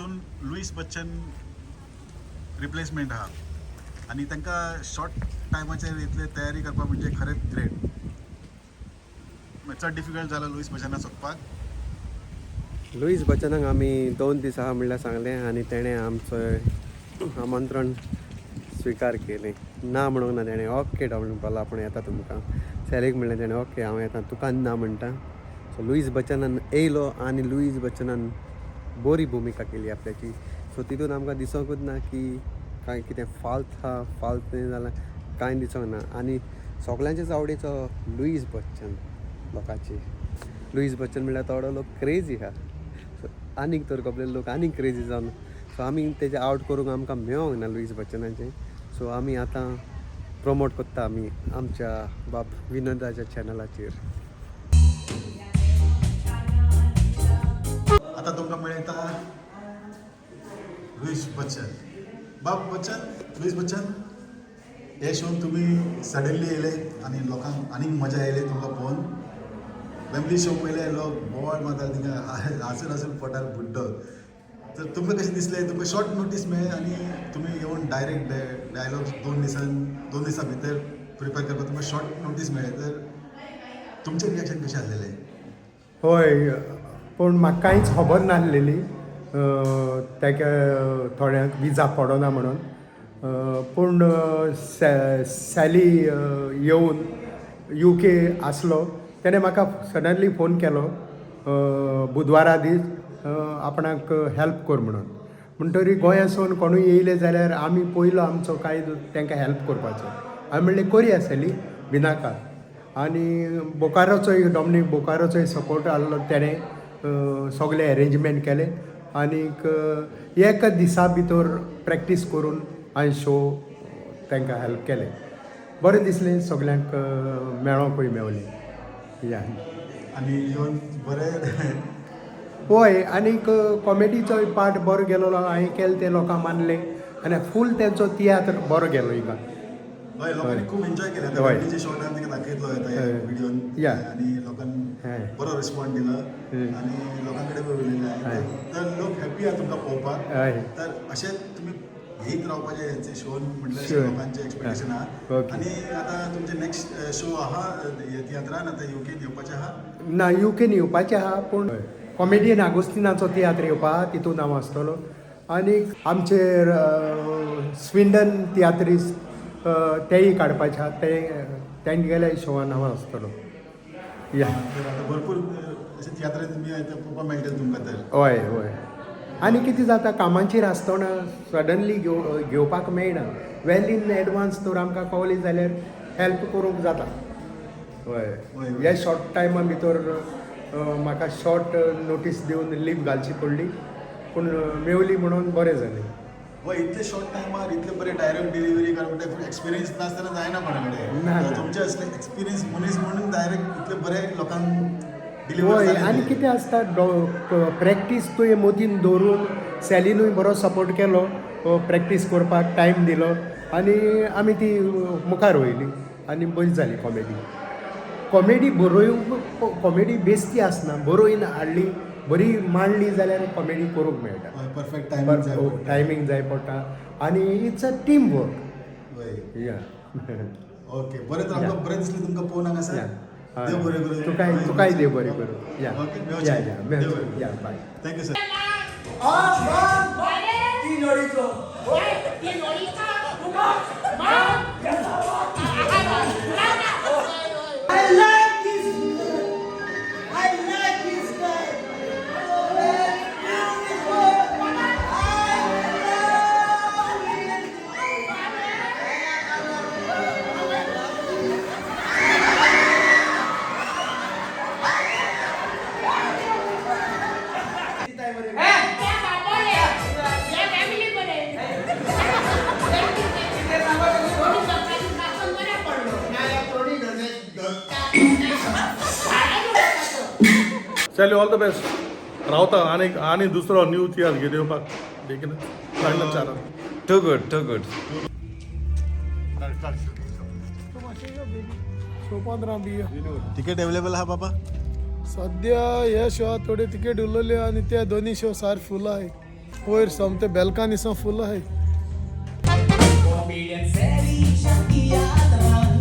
हितून Luis Bachchan replacement आहा आनी तांकां शॉर्ट टायमाचेर इतले तयारी करपाक म्हणजे खरेंच ग्रेट. चड डिफिकल्ट जाला लुईस बच्चना सोदपाक. लुईस बच्चनाक आमी 2 दीस आहा म्हणल्यार सांगलें आनी तेणें आमचो आमंत्रण स्विकार केलें. ना म्हणूंक ना तेणें. ओके डॉमनीक म्हणपाक आपूण येता तुमकां. सॅलीक म्हणलें तेणें ओके हांव येता तुका ना म्हणटा. सो लुईस बच्चनान येयलो आनी लुईस बच्चनान बरी भुमिका केली आपल्याची. सो तितून आमकां दिसोंकूच ना की कांय कितें फाल्त आहा, फाल्त न्ही जाल्यार कांय दिसोंक ना. आनी सगल्यांचेच आवडीचो लुईस बच्चन लोकांची. लुईस बच्चन म्हणल्यार थोडो लोक क्रेजी आहा. सो आनीक तर कसले लोक आनीक क्रेजी जावन सो आमी तेजें आवट करूंक आमकां मेळोंक ना लुईस बच्चनाचें. सो आमी आतां प्रमोट करता आमी आमच्या बाब विनोदाच्या चॅनलाचेर. आता तुमकां मेळटा लुईस बच्चन. बाब बच्चन, लुईस बच्चन, हे शोन तुमी सडनली येयले आनी लोकांक आनीक मजा येयली तुमकां पळोवन. वेम्बली शो पळयले लोक बोवाळ मारताले, तिंगा हांसून हांसून पोटार बुड्डो. तर तुमकां कशें दिसलें? तुमकां शॉर्ट नोटीस मेळ्ळें आनी तुमी येवन डायरेक्ट डायलॉग 2 दिसां भितर प्रिपेर करपाक तुमकां शॉर्ट नोटीस मेळ्ळें, तर तुमचें रिएक्शन कशें आसलेलें? हय, पूण म्हाका कांयच खबर नासलेली ताका थोड्यांक विजा पडना म्हणून. पूण सॅली येवन you के आसलो, तेणें म्हाका सडनली फोन केलो बुधवारा दीस आपणाक हेल्प कर म्हणून. म्हणटरी गोंयासून कोणूय येयले जाल्यार आमी पयलो आमचो कायदो तांकां हेल्प करपाचो. हांवें म्हणलें करया सॅली, भिनाका. आनी बोकारोचोय, डॉमनीक बोकारोचोय सपोर्ट आहलो, तेणें सगळें एरेंजमेंट केलें आनीक एका दिसा भितर प्रॅक्टीस करून हांवें शो तांकां हेल्प केलें. बरें दिसलें सगल्यांक मेळोंकूय मेवलें. या आनी येवन बरें. हय, आनीक कॉमेडीचोय पार्ट बरो गेलो, हांवें केलें तें लोकांक मानलें आनी फूल तेंचो तियात्र बरो गेलो हिंगा. हय, लोकांनी खूब एन्जॉय केलें. आतां हय. वेम्बलीचे शॉट आमी तांकां दाखयतलो आतां ह्या हय. व्हिडियोन. या. आनी लोकांनी हय. बरो रिस्पॉन्स दिलो हय. आनी लोकां कडेन उलयले. हय. तर लोक हॅपी आहा तुमकां पळोवपाक. हय. तर अशें तुमी घेयत रावपाचें हेंचे शोन म्हटल्यार Sure. लोकांचें एक्सपेक्टेशन आहा. Okay. आनी आतां तुमचें नेक्स्ट शो आहा तियात्रान आतां युकेन येवपाचें आहा? ना, युकेन येवपाचें आहा, पूण कॉमेडियन आगोस्तिनाचो तियात्र येवपा आहा, तितून हांव आसतलो. आनी आमचे स्विंडन तियात्रिस्ट तेय काडपाचे आहा, ते तेंगेल्या शोवान हांव आसतलो. या. तर आतां भरपूर अशे तियात्र तुमी आतां पळोवपाक मेळटले तुमकां तर. हय हय, आनी कितें जाता, कामाचेर आसतना सडनली घेवपाक मेळना. वेल इन एडवान्स तर आमकां कवली जाल्यार हेल्प करूंक जाता. हय. हय. ह्या शॉर्ट टायमा भितर म्हाका शॉर्ट नोटीस दिवन लीव घालची पडली, पूण मेवली म्हणून बरें जालें. हय, इतले शॉर्ट टायमार इतले बरे डायरेक्ट डिलिव्हरी कारण म्हणजे एक्सपिरियन्स नासतना जायना कोणा कडेन. ना, ना. तुमचे असले एक्सपिरियन्स मनीस म्हणून डायरेक्ट इतले बरे लोकांक डिलिव्हर हय. जाले आनी ते. कितें आसता, प्रॅक्टीस तुवें मतीन दवरून सॅलिनूय बरो सपोर्ट केलो, प्रॅक्टीस करपाक टायम दिलो आनी आमी ती मुखार वयली आनी बरी जाली कॉमेडी. कॉमेडी बरोवंक कॉमेडी बेस्ती आसना, बरोवन हाडली, बरी मांडली जाल्यार कॉमेडी करूंक मेळटा. हय, परफेक्ट टायमींग जाय पडटा. टायमींग जाय पडटा आनी it's a team work. हय. या. ओके, बरें, तर आमकां बरें दिसलें तुमकां पळोवन हांगासर. या. देव बरें करूं. तुकाय देव बरें करूं. या. ओके. या या. देव बरें करूं. या, बाय. Thank you sir. I like this girl. I like this guy. Oh, very beautiful. I love him. Sally, all the best. रावता आनी आनी दुसरो न्यू तियात्र घेवन येवपाक बेगीन फायनल चारांक. Too good, too good. Show 15-20. Ticket available आहा बाबा? सध्या ह्या शो थोडे तिकेट उरलेले आनी ते दोन्ही शो सार फुल आहे. वयर सोमते बेलकानी सावन फुल आहाय. Comedian Sally Shakti Yadavan.